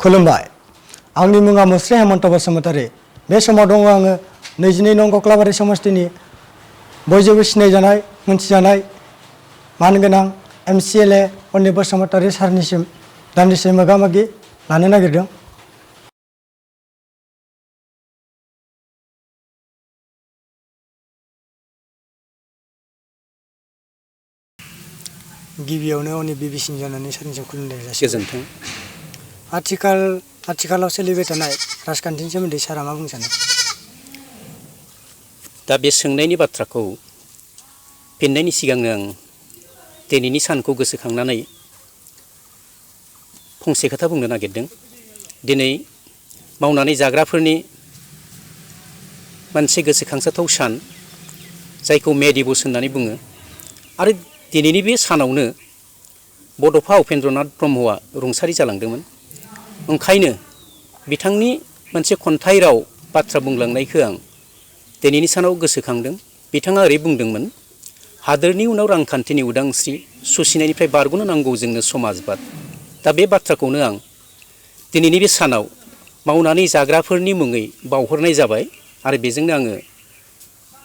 खुलुमबाय आंनि मुङा मुस्रि हेमन्त बसुमतारी बे समाव दङ आङो 22 नं कक्लाबारि समष्टिनि बयजोंबो सिनायजानाय मोनथिजानाय मानगोनां MCLA अन्नि बसुमतारी सारनिसिम दान्दिसे मोगा-मोगि लानो नागिरदों। गिबियावनो अन्नि BBC जानानै सारनिसिम खुलुमनाय जासिबाय। गोजोन्थों। आथिखालाव सोलिबाय थानाय राजखान्थिनि सोमोन्दै सारा मा बुंनो सानो? दा बे सोंनायनि बाथ्राखौ फिननायनि सिगांनो आं दिनैनि सानखौ गोसोखांनानै फंसे खोथा बुंनो नागिरदों। दिनै मावनानै जाग्राफोरनि मोनसे गोसोखांजाथाव सान जायखौ मे दिबस होननानै बुङो आरो दिनैनि बे सानावनो बड'फा उपेन्द्रनाथ ब्रह्मआ रुंसारि जालांदोंमोन। ओंखायनो बिथांनि मोनसे खन्थाइ राव बाथ्रा बुंलांनायखौ आं दिनैनि सानाव गोसोखांदों। बिथाङा ओरै बुंदोंमोन, हादोरनि उनाव रांखान्थिनि उदांस्रि सुसिनायनिफ्राय बारग'नो नांगौ जोंनो समाजबाद। दा बे बाथ्राखौनो आं दिनैनि बे सानाव मावनानै जाग्राफोरनि मुङै बावहरनाय जाबाय आरो बेजोंनो आङो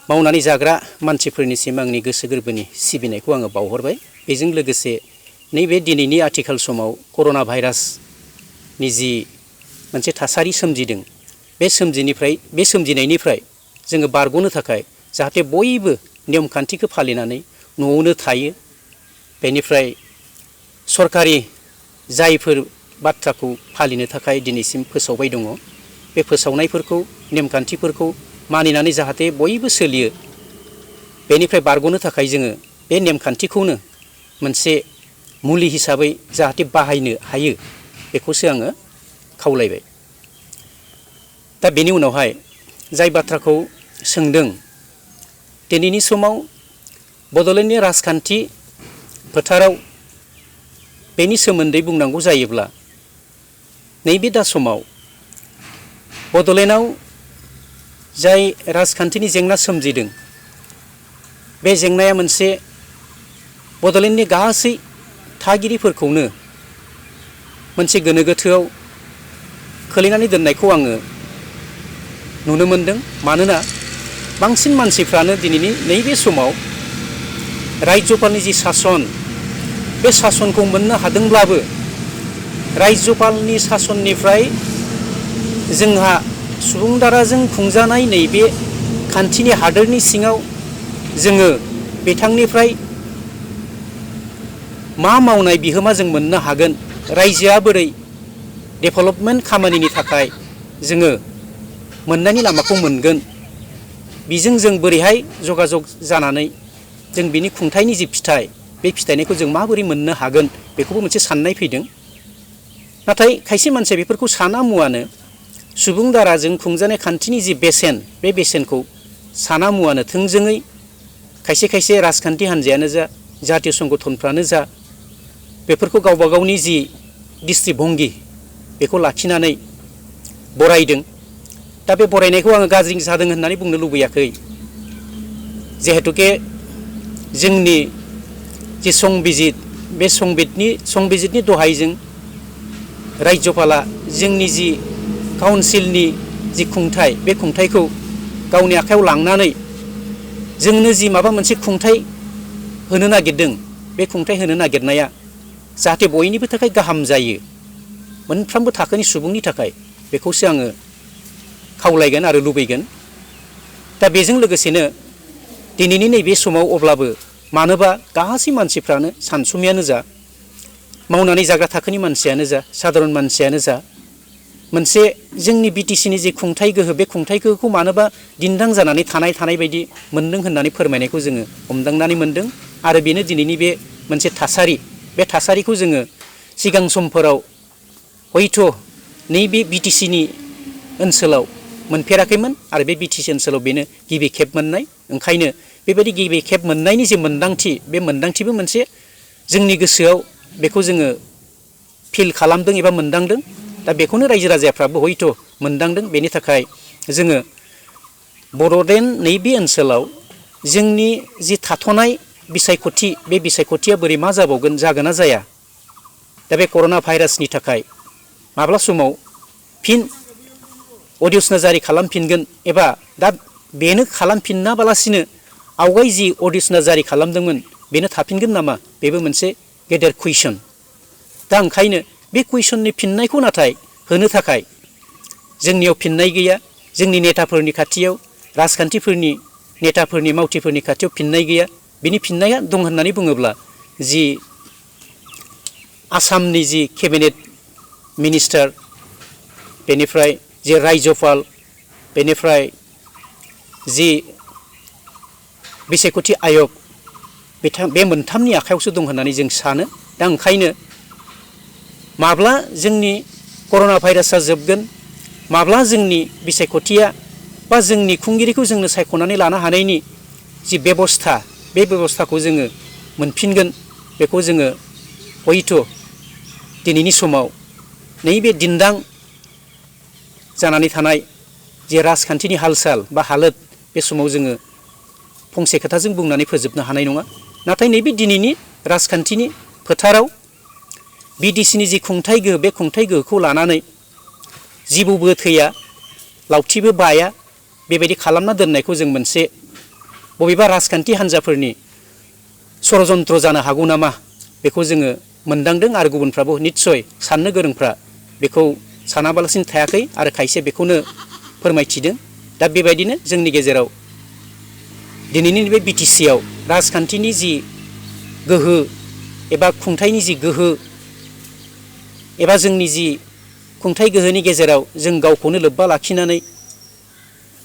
मावनानै जाग्रा मानसिफोरनिसिम आंनि गोसो गोरबोनि सिबिनायखौ आङो बावहरबाय। बेजों लोगोसे नैबे दिनैनि आथिखाल समाव कर'ना भाइरासनि जि मोनसे थासारि सोमजिदों बे सोमजिनायनिफ्राय जोङो बारग'नो थाखाय जाहाथे बयबो नियम खान्थिखौ फालिनानै न'आवनो थायो। बेनिफ्राय सरकारि जायफोर बाथ्राखौ फालिनो थाखाय दिनैसिम फोसावबाय दङ बे फोसावनायफोरखौ नेमखान्थिफोरखौ मानिनानै जाहाथे बयबो सोलियो। बेनिफ्राय बारग'नो थाखाय जोङो बे नेमखान्थिखौनो मोनसे मुलि हिसाबै जाहाथे बाहायनो हायो बेखौसो आङो खावलायबाय। दा बेनि उनावहाय जाय बाथ्राखौ सोंदों, दिनैनि समाव बड'लेण्डनि राजखान्थि फोथाराव बेनि सोमोन्दै बुंनांगौ जायोब्ला नैबे दा समाव बड'लेण्डआव जाय राजखान्थिनि जेंना सोमजिदों बे जेंनाया मोनसे बड'लेण्डनि गासै थागिरिफोरखौनो मोनसे गोनो गोथोआव खोलैनानै दोननायखौ आङो नुनो मोनदों। मानोना बांसिन मानसिफ्रानो दिनैनि नैबे समाव रायजोपालनि जि सासन बे सासनखौ मोननो हादोंब्लाबो रायजोपालनि सासननिफ्राय जोंहा सुबुं दाराजों खुंजानाय नैबे खान्थिनि हादोरनि सिङाव जोङो बिथांनिफ्राय मा मावनाय बिहोमा जों मोननो हागोन, रायजोआ बोरै डेभेलपमेन्ट खामानिनि थाखाय जोङो मोननायनि लामाखौ मोनगोन, बेजों जों बोरैहाय जगाजग जानानै जों बिनि खुंथायनि जि फिथाइ बे फिथाइनिखौ जों माबोरै मोननो हागोन बेखौबो मोनसे साननाय फैदों। नाथाय खायसे मानसिया बेफोरखौ साना मुवानो सुबुं दाराजों खुंजानाय खान्थिनि जि बेसेन बे बेसेनखौ साना मुवानो थोंजोङै खायसे राजखान्थि हान्जायानो जा जातीय संगठनफ्रानो जा बेफोरखौ गावबा गावनि जि दृष्टिभंगि बेखौ लाखिनानै बरायदों। दा बे बरायनायखौ आङो गाज्रि जादों होननानै बुंनो लुबैयाखै। जिहेतुके जोंनि जि संबिजित बे संबिजितनि दहायजों रायजोपाला जोंनि जि काउन्सिलनि जि खुंथाय बे खुंथायखौ गावनि आखायाव लांनानै जोंनो जि माबा मोनसे खुंथाय होनो नागिरदों बे खुंथाय होनो नागिरनाया जाहाथे बयनिबो थाखाय गाहाम जायो, मोनफ्रोमबो थाखोनि सुबुंनि थाखाय, बेखौसो आङो खावलायगोन आरो लुबैगोन। दा बेजों लोगोसेनो दिनैनि नैबे समाव अब्लाबो मानोबा गासै मानसिफ्रानो सानसुमैयानो जा मावनानै जाग्रा थाखोनि मानसियानो जा साधारन मानसियानो जा मोनसे जोंनि BTCनि जि खुंथाय गोहो बे खुंथाय गोहोखौ मानोबा दिन्दां जानानै थानाय बायदि मोनदों होननानै फोरमायनायखौ जोङो हमदांनानै मोनदों। आरो बेनो दिनैनि बे मोनसे थासारि, बे थासारिखौ जोङो सिगां समफोराव हयथ' नैबे BTCनि ओनसोलाव मोनफेराखैमोन आरो बे BTC ओनसोलाव बेनो गिबि खेब मोननाय। ओंखायनो बेबायदि गिबि खेब मोननायनि जे मोन्दांथि बे मोन्दांथिबो मोनसे जोंनि गोसोआव बेखौ जोङो फिल खालामदों एबा मोनदांदों। दा बेखौनो रायजो राजाफ्राबो हयथ' मोनदांदों। बेनि थाखाय जोङो बड'लेण्ड नैबे ओनसोलाव जोंनि जि थाथ'नाय बिसायख'थि बे बिसायख'थिया बोरै मा जाबावगोन, जागोन ना जाया, दा बे कर'ना भाइरासनि थाखाय माब्ला समाव फिन अडिअ' जारि खालामफिनगोन एबा दा बेनो खालामफिनाबालासिनो आवगाय जि अडिअ' जारि खालामदोंमोन बेनो थाफिनगोन नामा बेबो मोनसे गेदेर कुइसन। दा ओंखायनो बे कुइसननि फिननायखौ नाथाय होनो थाखाय जोंनियाव फिननाय गैया, जोंनि नेताफोरनि खाथियाव, राजखान्थिफोरनि नेताफोरनि मावथिफोरनि खाथियाव फिननाय गैया। बिनि फिननाया दं होननानै बुङोब्ला जि आसामनि जि केबिनेट मिनिस्टार, बेनिफ्राय जि रायजपाल, बेनिफ्राय जि बिसायख'थि आयग, बे मोनथामनि आखायावसो दं होननानै जों सानो। दा ओंखायनो माब्ला जोंनि कर'ना भाइरासआ जोबगोन, माब्ला जोंनि बिसायख'थिया बा जोंनि खुंगिरिखौ जोंनो सायख'नानै लानो हानायनि जि बेबस्था, बे बेबस्थाखौ जोङो मोनफिनगोन बेखौ जोङो हयथ' दिनैनि समाव नैबे दिन्दां जानानै थानाय जे राजखान्थिनि हाल-साल बा हालोद, बे समाव जोङो फंसे खोथाजों बुंनानै फोजोबनो हानाय नङा। नाथाय नैबे दिनैनि राजखान्थिनि फोथाराव बिटिसिनि जि खुंथाय गोहो, बे खुंथाय गोहोखौ लानानै जिबौबो थैया, लावथिबो बाया, बेबायदि खालामना दोननायखौ जों मोनसे बबेबा राजखान्थि हान्जाफोरनि षड़यन्त्र जानो हागौ नामा बेखौ जोङो मोनदांदों आरो गुबुनफ्राबो निस्सय साननो गोरोंफ्रा बेखौ सानाबालासिनो थायाखै आरो खायसे बेखौनो फोरमायथिदों। दा बेबायदिनो जोंनि गेजेराव दिनैनि बे बिटिसिआव राजखान्थिनि जि गोहो एबा खुंथायनि जि गोहो एबा जोंनि जि खुंथाय गोहोनि गेजेराव जों गावखौनो लोब्बा लाखिनानै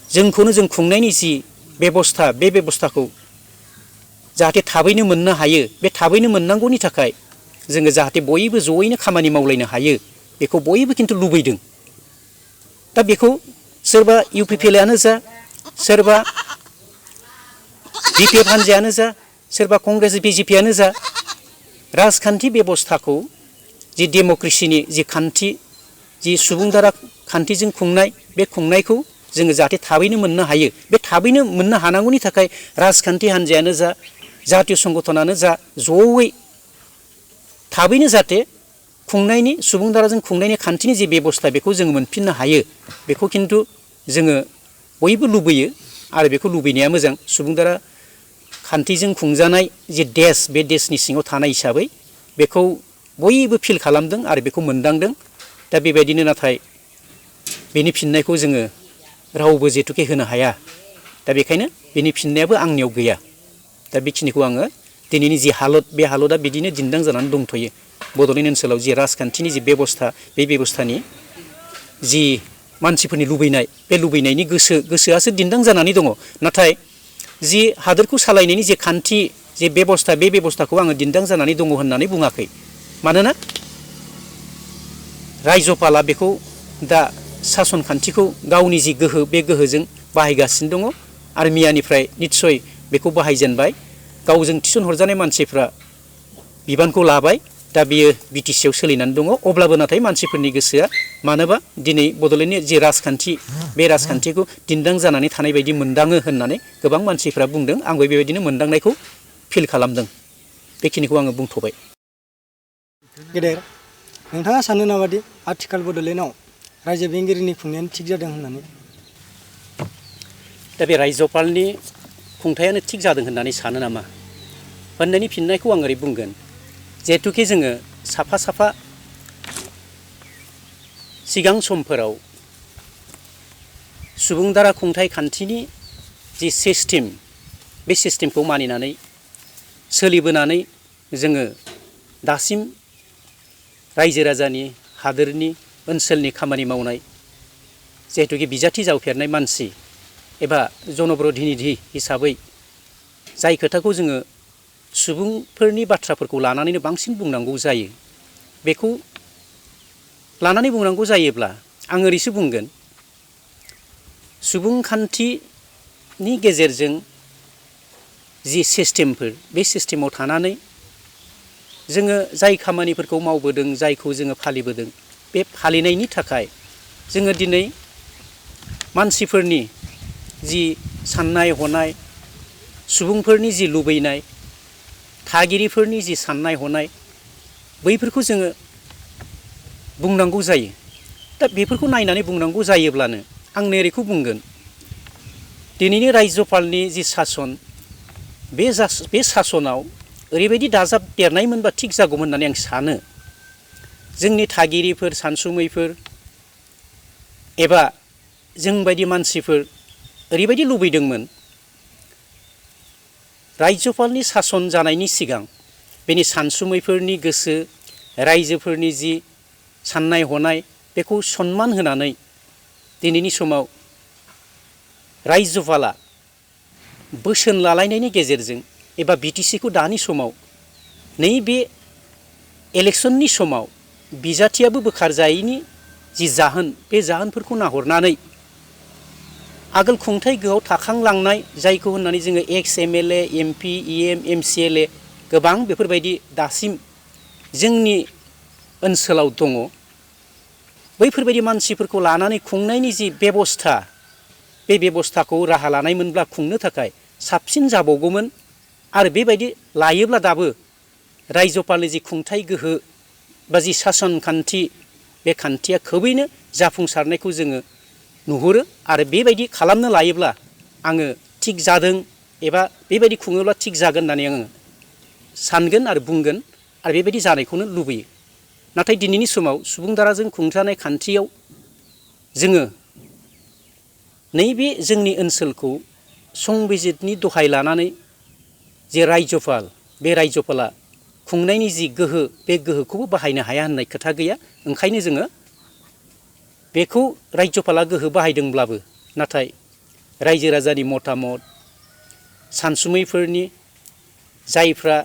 जोंखौनो जों खुंनायनि जि बेबस्था, बे बेबस्थाखौ जाहाथे थाबैनो मोननो हायो, बे थाबैनो मोननांगौनि थाखाय जोङो जाहाथे बयबो जयैनो खामानि मावलायनो हायो, बेखौ बयबो खिन्थु लुबैदों। दा बेखौ सोरबा इउ पि पि एल आनो जा, सोरबा बि पि एफ हान्जायानो जा, सोरबा कंग्रेस बि जे पियानो जा, राजखान्थि बेबस्थाखौ जि डेम'क्रेसिनि जि खान्थि, जि सुबुं दारा खान्थिजों खुंनाय, बे खुंनायखौ जोङो जाहाथे थाबैनो मोननो हायो। बे थाबैनो मोननो हानांगौनि थाखाय राजखान्थि हान्जायानो जा, जातीय संगठनानो जा, जयै थाबैनो जाहाथे खुंनायनि सुबुं दाराजों खुंनायनि खान्थिनि जि बेबस्था, बेखौ जोङो मोनफिननो हायो, बेखौ खिन्थु जोङो बयबो लुबैयो आरो बेखौ लुबैनाया मोजां। सुबुं दारा खान्थिजों खुंजानाय जि देश, बे देशनि सिङाव थानाय हिसाबै बेखौ बयबो फिल खालामदों आरो बेखौ मोनदांदों। दा बेबायदिनो नाथाय बेनि फिननायखौ जोङो रावबो जेथुके होनो हाया। दा बेखायनो बेनि फिननायाबो आंनियाव गैया। दा बेखिनिखौ आङो दिनैनि जि हालोद, बे हालोदा बिदिनो दिन्दां जानानै दंथ'यो। बड'लेण्ड ओनसोलाव जि राजखान्थिनि जि बेबस्था, बे बेबस्थानि जि मानसिफोरनि लुबैनाय, बे लुबैनायनि गोसोआसो दिन्दां जानानै दङ। नाथाय जि हादोरखौ सालायनायनि जे खान्थि, जे बेबस्था, बे बेबस्थाखौ आङो दिन्दां जानानै दङ होननानै बुङाखै। मानोना रायजपाला बेखौ दा सासन खान्थिखौ गावनि जि गोहो, बे गोहोजों बाहायगासिनो दङ आरो मियानिफ्राय निस्सय बेखौ बाहायजेनबाय। गावजों थिसनहरजानाय मानसिफ्रा बिबानखौ लाबाय। दा बियो बिटिसिआव सोलिनानै दङ। अब्लाबो नाथाय मानसिफोरनि गोसोआ मानोबा दिनै बड'लेण्डनि जि राजखान्थि, बे राजखान्थिखौ दिन्दां जानानै थानाय बायदि मोनदाङो होननानै गोबां मानसिफ्रा बुंदों। आंबो बेबायदिनो मोनदांनायखौ फिल खालामदों। बेखिनिखौ आङो बुंथ'बाय। गेदेर, नोंथाङा सानो नामादि आथिखाल बड'लेण्डआव रायजो बेंगिरिनि खुंनायानो थिग जादों होननानै? दा बे रायजपालनि खुंथायानो थिग जादों होननानै सानो नामा होननायनि फिननायखौ आं ओरै बुंगोन। जिहेथुके जोङो साफा साफा सिगां समफोराव सुबुं दारा खुंथाय खान्थिनि जि सिस्टेम, बे सिस्टेमखौ मानिनानै सोलिबोनानै जोङो दासिम रायजो राजानि, हादोरनि, ओनसोलनि खामानि मावनाय, जिहेथुके बिजाथि जावफेरनाय मानसि एबा जनप्रतिनिधि हिसाबै जाय खोथाखौ जोङो सुबुंफोरनि बाथ्राफोरखौ लानानैनो बांसिन बुंनांगौ जायो, बेखौ लानानै बुंनांगौ जायोब्ला आं ओरैसो बुंगोन, सुबुंखान्थिनि गेजेरजों जि सिस्टेमफोर, बे सिस्टेमाव थानानै जोङो जाय खामानिफोरखौ मावबोदों, जायखौ जोङो फालिबोदों, बे फालिनायनि थाखाय जोङो दिनै मानसिफोरनि जि साननाय हनाय, सुबुंफोरनि जि लुबैनाय, थागिरिफोरनि जि साननाय हनाय, बैफोरखौ जोङो बुंनांगौ जायो। दा बेफोरखौ नायनानै बुंनांगौ जायोब्लानो आं नोरैखौ बुंगोन, दिनैनि रायजोपालनि जि सासन बे सासनाव ओरैबायदि दाजाबदेरनायमोनबा थिग जागौमोन होननानै आं सानो। जोंनि थागिरिफोर, सानसुमैफोर एबा जोंबायदि मानसिफोर ओरैबायदि लुबैदोंमोन, रायजोपालनि सासन जानायनि सिगां बेनि सानसुमैफोरनि गोसो, रायजोफोरनि जि साननाय हनाय बेखौ सनमान होनानै दिनैनि समाव रायजोपाला बोसोन लालायनायनि गेजेरजों एबा बिटिसिखौ दानि समाव नैबे इलेक्सननि समाव बिजाथियाबो बोखारजायैनि जि जाहोन, बे जाहोनफोरखौ नाहरनानै आगोल खुंथाय गोहोआव थाखांलांनाय जायखौ होननानै जोङो ex MLA, MP, EM, MCLA गोबां बेफोरबायदि दासिम जोंनि ओनसोलाव दङ। बैफोरबायदि मानसिफोरखौ लानानै खुंनायनि जि बेबस्था, बे बेबस्थाखौ राहा लानायमोनब्ला खुंनो थाखाय साबसिन जाबावगौमोन। आरो बेबायदि लायोब्ला दाबो रायजोपालनि जि खुंथाय गोहो बा जि सासन खान्थि, बे खान्थिया खोबैनो जाफुंसारनायखौ जोङो नुहुरो। आरो बेबायदि खालामनो लायोब्ला आङो थिग जादों एबा बेबायदि खुङोब्ला थिग जागोन होननानै आङो सानगोन आरो बुंगोन आरो बेबायदि जानायखौनो लुबैयो। नाथाय दिनैनि समाव सुबुं दाराजों खुंजानाय खान्थियाव जोङो नैबे जोंनि ओनसोलखौ संबिजितनि दहाय लानानै जे रायजोपाल, बे रायजोपाला खुंनायनि जि गोहो, बे गोहोखौबो बाहायनो हाया होननाय खोथा गैया। ओंखायनो जोङो बेखौ रायजोपाला गोहो बाहायदोंब्लाबो नाथाय रायजो राजानि मतामत, सानसुमैफोरनि जायफ्रा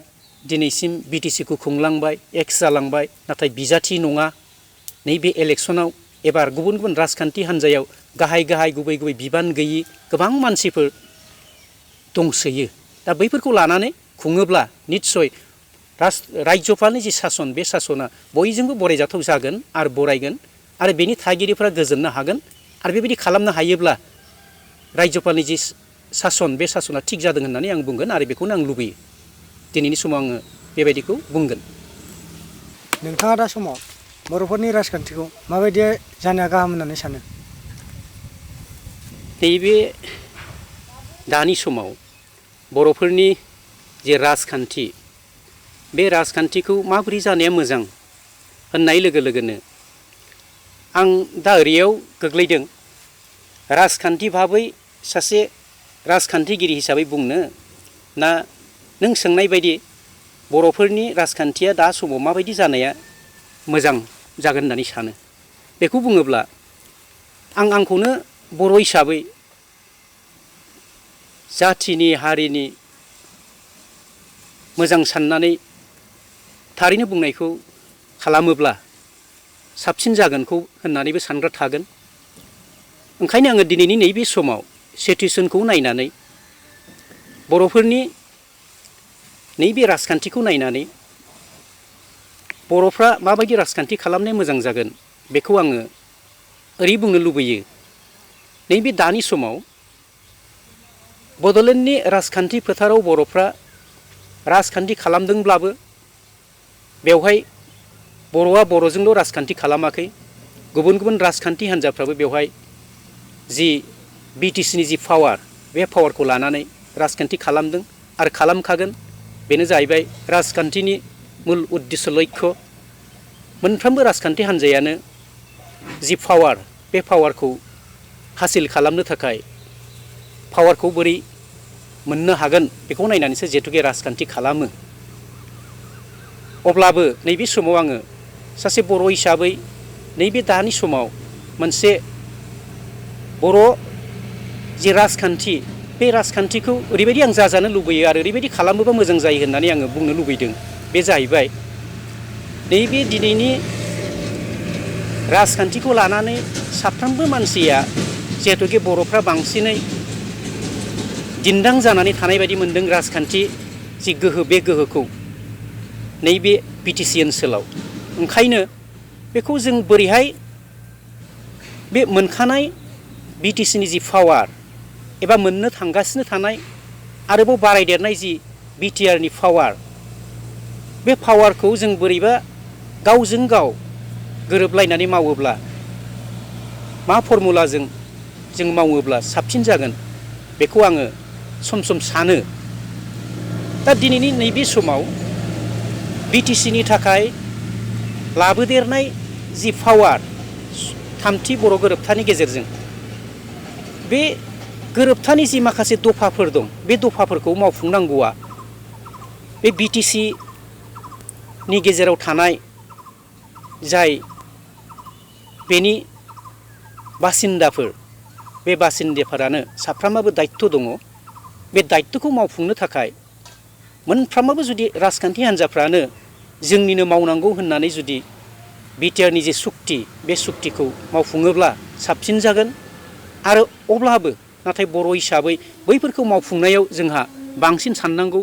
दिनैसिम बिटिसिखौ खुंलांबाय, एक्स जालांबाय, नाथाय बिजाथि नङा, नैबे इलेक्सनाव एबार गुबुन गुबुन राजखान्थि हान्जायाव गाहाय गाहाय गुबै गुबै बिबान गैयि गोबां मानसिफोर दंसोयो। दा बैफोरखौ लानानै खुङोब्ला निस्सय रायजोपालनि जि सासन, बे सासना बयजोंबो बरायजाथाव जागोन आरो बरायगोन आरो बेनि थागिरिफ्रा गोजोननो हागोन। आरो बेबायदि खालामनो हायोब्ला रायजोपालनि जि सासन, बे सासना थिग जादों होननानै आं बुंगोन आरो बेखौनो आं लुबैयो। दिनैनि समाव आङो बेबायदिखौ बुंगोन। नोंथाङा दा समाव बर'फोरनि राजखान्थिखौ माबायदि जानाया गाहाम होननानै सानो? नैबे दानि समाव बर'फोरनि जे राजखान्थि, बे राजखान्थिखौ माबोरै जानाया मोजां होननाय लोगो लोगोनो आं दा ओरैयाव गोग्लैदों, राजखान्थि भाबै सासे राजखान्थिगिरि हिसाबै बुंनो ना नों सोंनाय बायदि बर'फोरनि राजखान्थिया दा समाव माबायदि जानाया मोजां जागोन होननानै सानो? बेखौ बुङोब्ला आंखौनो बर' हिसाबै जाथिनि, हारिनि मोजां साननानै थारैनो बुंनायखौ खालामोब्ला साबसिन जागोनखौ होननानैबो सानग्रा थागोन। ओंखायनो आङो दिनैनि नैबे समाव सिटुवेसनखौ नायनानै, बर'फोरनि नैबे राजखान्थिखौ नायनानै बर'फ्रा माबायदि राजखान्थि खालामनाया मोजां जागोन, बेखौ आङो ओरै बुंनो लुबैयो। नैबे दानि समाव बड'लेण्डनि राजखान्थि फोथाराव बर'फ्रा राजखान्थि खालामदोंब्लाबो बेवहाय बर'आ बर'जोंल' राजखान्थि खालामाखै, गुबुन गुबुन राजखान्थि हान्जाफ्राबो बेवहाय जि बिटिसिनि जि पावार, बे पावारखौ लानानै राजखान्थि खालामदों आरो खालामखागोन। बेनो जाहैबाय राजखान्थिनि मुल उद्देश्य लक्ष्य। मोनफ्रोमबो राजखान्थि हान्जायानो जि पावार, बे पावारखौ हासिल खालामनो थाखाय पावारखौ बोरै मोननो हागोन बेखौ नायनानैसो जिहेतुके राजखान्थि खालामो। अब्लाबो नैबे समाव आङो सासे बर' हिसाबै नैबे दानि समाव मोनसे बर' जि राजखान्थि, बे राजखान्थिखौ ओरैबायदि आं जाजानो लुबैयो आरो ओरैबायदि खालामोबा मोजां जायो होननानै आङो बुंनो लुबैदों। बे जाहैबाय नैबे दिनैनि राजखान्थिखौ लानानै साफ्रोमबो मानसिया जिहेतुके बर'फ्रा बांसिनै दिन्दां जानानै थानाय बायदि मोनदों राजखान्थि जि गोहो, बे गोहोखौ नैबे बिटिसि ओनसोलाव। ओंखायनो बेखौ जों बोरैहाय बे मोनखानाय बिटिसिनि जि पावार एबा मोननो थांगासिनो थानाय आरोबाव बारायदेरनाय जि बिटिआरनि पावार, बे पावारखौ जों बोरैबा गावजों गाव गोरोबलायनानै मावोब्ला मा फर्मुलाजों जों मावोब्ला साबसिन जागोन बेखौ आङो सम सम सानो। दा दिनैनि नैबे समाव बिटिसिनि थाखाय लाबोदेरनाय जि पावार थामथि बर' गोरोबथानि गेजेरजों बे गोरोबथानि जि माखासे दफाफोर दं बे दफाफोरखौ मावफुंनांगौआ बे बिटिसिनि गेजेराव थानाय जाय बेनि बासिन्दाफोर बे बासिन्दाफोरानो साफ्रोमाबो दायित्व दङ। बे दायित्वखौ मावफुंनो थाखाय मोनफ्रोमाबो जुदि राजखान्थि हान्जाफ्रानो जोंनिनो मावनांगौ होननानै जुदि बिटिआरनि जे सुक्ति बे सुक्तिखौ मावफुङोब्ला साबसिन जागोन। आरो अब्लाबो नाथाय बर' हिसाबै बैफोरखौ मावफुंनायाव जोंहा बांसिन साननांगौ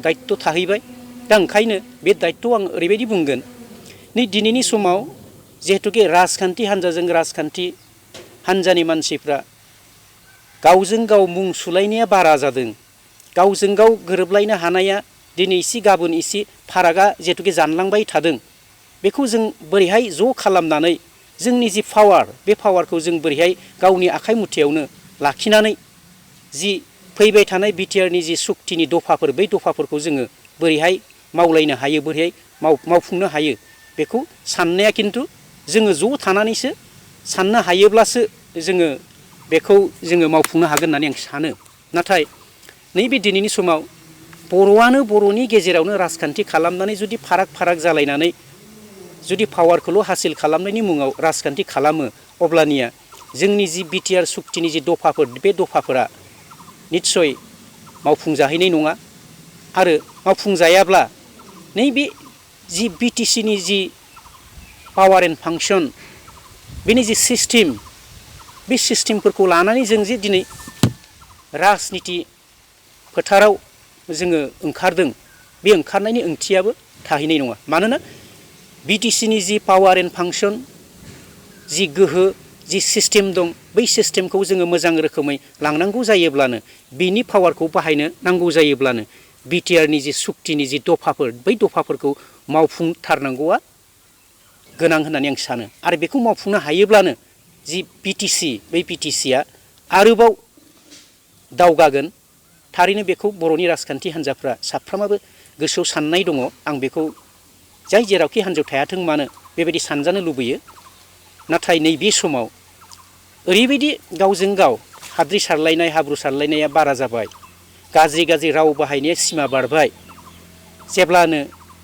दायित्व थाहैबाय। दा ओंखायनो बे दायित्वखौ आं ओरैबायदि बुंगोन नै दिनैनि समाव जिहेथुके राजखान्थि हान्जाजों राजखान्थि हान्जानि मानसिफ्रा गावजों गाव मुं सुलायनाया बारा जादों। गावजों गाव गोरोबलायनो हानाया दिनै इसे गाबोन इसे फारागा जिहेथुके जानलांबाय थादों। बेखौ जों बोरैहाय ज' खालामनानै जोंनि जि पावार बे पावारखौ जों बोरैहाय गावनि आखाइ मुथायावनो लाखिनानै जि फैबाय थानाय बिटिआरनि जि सुक्तिनि दफाफोर बै दफाफोरखौ जोङो बोरैहाय मावलायनो हायो बोरैहाय मावफुंनो हायो बेखौ साननाया खिन्थु जोङो ज' थानानैसो साननो हायोब्लासो जोङो बेखौ जोङो मावफुंनो हागोन होननानै आं सानो। नाथाय नैबे दिनैनि समाव बर'आनो बर'नि गेजेरावनो राजखान्थि खालामनानै जुदि फाराग जालायनानै जुदि पावारखौल' हासिल खालामनायनि मुङाव राजखान्थि खालामो अब्लानिया जोंनि जि बिटिआर सुक्तिनि जि दफाफोर बे दफाफोरा निस्सय मावफुंजाहैनाय नङा। आरो मावफुंजायाब्ला नैबे जि बिटिसिनि जि पावार एन्ड फांसन बेनि जि सिस्टेम बे सिस्टेमफोरखौ लानानै जों जे दिनै राजनिति फोथाराव जोङो ओंखारदों बे ओंखारनायनि ओंथियाबो थाहैनाय नङा। मानोना बिटिसिनि जि पावार एन्ड फांसन जि गोहो जि सिस्टेम दं बै सिस्टेमखौ जोङो मोजां रोखोमै लांनांगौ जायोब्लानो बिनि पावारखौ बाहायनो नांगौ जायोब्लानो बिटिआरनि जि सुक्तिनि जि दफाफोर बै दफाफोरखौ मावफुंथारनांगौआ गोनां होननानै आं सानो। आरो बेखौ मावफुंनो हायोब्लानो जि बिटिसि बै बिटिसिया आरोबाव दावगागोन। थारैनो बेखौ बर'नि राजखान्थि हान्जाफ्रा साफ्रोमाबो गोसोआव साननाय दङ। आं बेखौ जाय जेरावखि हान्जायाव थायाथों मानो बेबायदि सानजानो लुबैयो। नाथाय नैबे समाव ओरैबायदि गावजों गाव हाद्रि सारलायनाय हाब्रु सारलायनाया बारा जाबाय। गाज्रि राव बाहायनाया सिमा बारबाय। जेब्लानो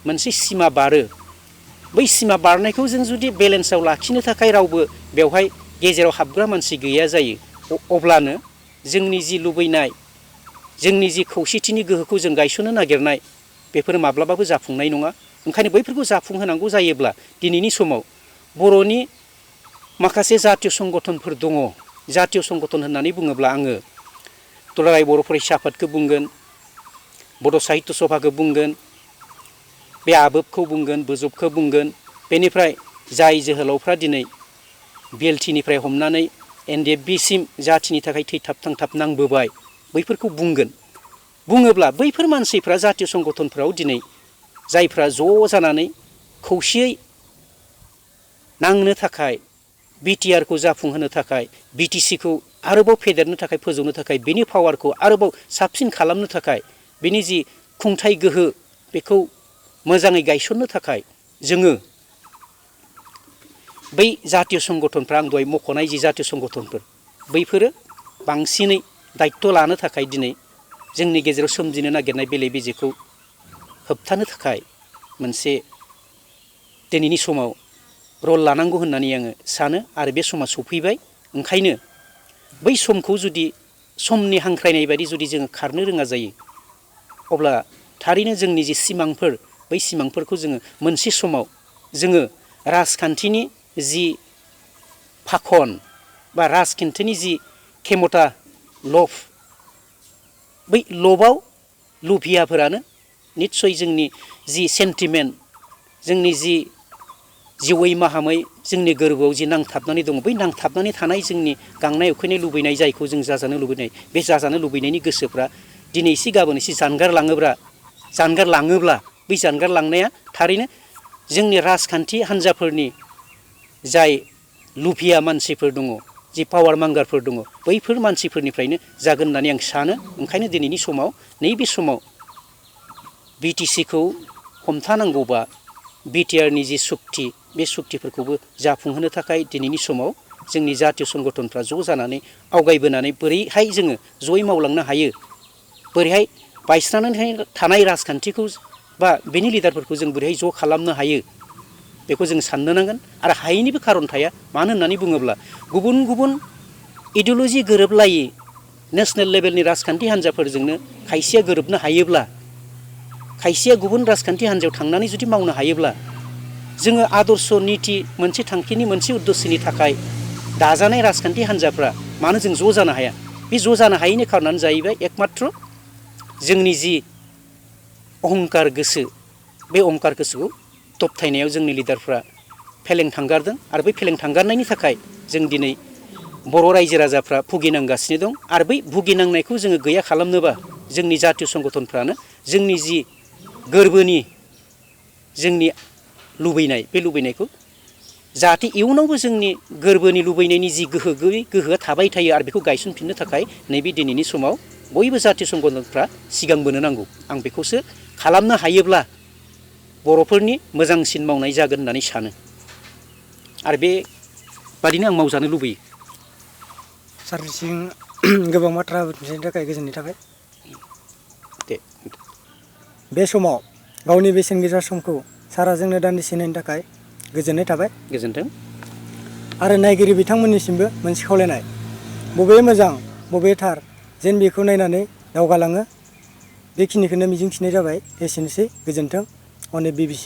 मोनसे सिमा बारो बै सिमा बारनायखौ जों जुदि बेलेन्सआव लाखिनो थाखाय रावबो बेवहाय गेजेराव हाबग्रा मानसि गैया जायो अब्लानो जोंनि जि लुबैनाय जोंनि जि खौसेथिनि गोहोखौ जों गायसननो नागिरनाय बेफोरो माब्लाबाबो जाफुंनाय नङा। ओंखायनो बैफोरखौ जाफुंहोनांगौ जायोब्ला दिनैनि समाव बर'नि माखासे जातीय संगठनफोर दङ। जातीय संगठन होननानै बुङोब्ला आङो दुलाराय बर' फरायसा आफादखौ बुंगोन, बड' साहित्य सभाखौ बुंगोन, बे आबोबखौ बुंगोन, बोजबखौ बुंगोन। बेनिफ्राय जाय जोहोलावफ्रा दिनै बिएलटिनिफ्राय हमनानै एनडिएफबिसिम जाथिनि थाखाय थैथाब थांथाब नांबोबाय बैफोरखौ बुंगोन। बुङोब्ला बैफोर मानसिफ्रा जातीय संगठनफ्राव दिनै जायफ्रा ज' जानानै खौसेयै नांनो थाखाय बिटिआरखौ जाफुंहोनो थाखाय बिटिसिखौ आरोबाव फेदेरनो थाखाय फोजौनो थाखाय बेनि पावारखौ आरोबाव साबसिन खालामनो थाखाय बेनि जि खुंथाय गोहो बेखौ मोजाङै गायसननो थाखाय जोङो बै जातीय संगठनफ्रा आं दहाय मख'नाय जि जातीय संगठनफोर बैफोरो बांसिनै दायित्व लानो थाखाय दिनै जोंनि गेजेराव सोमजिनो नागिरनाय बेले बेजेखौ होबथानो थाखाय मोनसे दिनैनि समाव रल लानांगौ होननानै आङो सानो। आरो बे समा सफैबाय। ओंखायनो बै समखौ जुदि समनि हांख्रायनाय बायदि जुदि जोङो खारनो रोङा जायो अब्ला थारैनो जोंनि जि सिमांफोर बै सिमांफोरखौ जोङो मोनसे समाव जोङो राजखान्थिनि जि फाखन बा राजखान्थिनि जि खेमथा लब बै लबाव लुभियाफोरानो निस्सय जोंनि जि सेन्टिमेन्ट जोंनि जि जिउयै माहामै जोंनि गोरबोआव जि नांथाबनानै दङ बै नांथाबनानै थानाय जोंनि गांनाय उखैनाय लुबैनाय जायखौ जों जाजानो लुबैनाय बे जाजानो लुबैनायनि गोसोफ्रा दिनै एसे गाबोन एसे जानगारलाङोब्ला बै जानगारलांनाया थारैनो जोंनि राजखान्थि हान्जाफोरनि जाय लुभिया मानसिफोर दङ, जि पावार मांगारफोर दङ, बैफोर मानसिफोरनिफ्रायनो जागोन होननानै आं सानो। ओंखायनो दिनैनि समाव नैबे समाव बिटिसिखौ हमथानांगौबा बिटिआरनि जि सुक्ति बे सुक्तिफोरखौबो जाफुंहोनो थाखाय दिनैनि समाव जोंनि जातीय संगठनफ्रा ज' जानानै आवगायबोनानै बोरैहाय जोङो जयै मावलांनो हायो, बोरैहाय बायस्रानानै थानाय राजखान्थिखौ बा बेनि लिडारफोरखौ जों बोरैहाय ज' खालामनो हायो बेखौ जों साननो नांगोन। आरो हायैनिबो खारन थाया। मानो होननानै बुङोब्ला गुबुन गुबुन इडिअल'जि गोरोबलायै नेसनेल लेभेलनि राजखान्थि हान्जाफोरजोंनो खायसेया गोरोबनो हायोब्ला, खायसेया गुबुन राजखान्थि हान्जायाव थांनानै जुदि मावनो हायोब्ला, जोङो आदर्श निति मोनसे थांखिनि मोनसे उद्देश्यनि थाखाय दाजानाय राजखान्थि हान्जाफ्रा मानो जों ज' जानो हाया? बे ज' जानो हायैनि खारनानो जाहैबाय एकमात्र जोंनि जि अहंकार गोसो, बे अहंकार गोसोखौ दबथायनायाव जोंनि लिडारफ्रा फेलें थांगारदों। आरो बै फेलें थांगारनायनि थाखाय जों दिनै बर' रायजो राजाफ्रा भुगिनांगासिनो दं। आरो बै भुगिनांनायखौ जोङो गैया खालामनोबा जोंनि जातीय संगठनफ्रानो जोंनि जि गोरबोनि जोंनि लुबैनाय, बे लुबैनायखौ जाहाथे इयुनावबो जोंनि गोरबोनि लुबैनायनि जि गोहो, बै गोहोआ थाबाय थायो आरो बेखौ गायसनफिननो थाखाय नैबे दिनैनि समाव बयबो जातीय संगठनफ्रा सिगांबोनो नांगौ। आं बेखौसो खालामनो हायोब्ला बर'फोरनि मोजांसिन मावनाय जागोन होननानै सानो। आरो बेबादिनो आं मावजानो लुबैयो। सारनिसिम गोबां बाथ्रा बुंथिनायनि थाखाय गोजोननाय थाबाय। दे। बे समाव गावनि बेसेन गोसा समखौ सारा जोंनो दान्दिसे होनायनि थाखाय गोजोननाय थाबाय। गोजोन्थों। आरो नायगिरि बिथांमोननिसिमबो मोनसे खावलायनाय, बबे मोजां बबे थार जेन बेखौ नायनानै दावगालाङो। बेखिनिखौनो मिजिंथिनाय जाबाय। एसेनोसै, गोजोन्थों। अनेक BBC।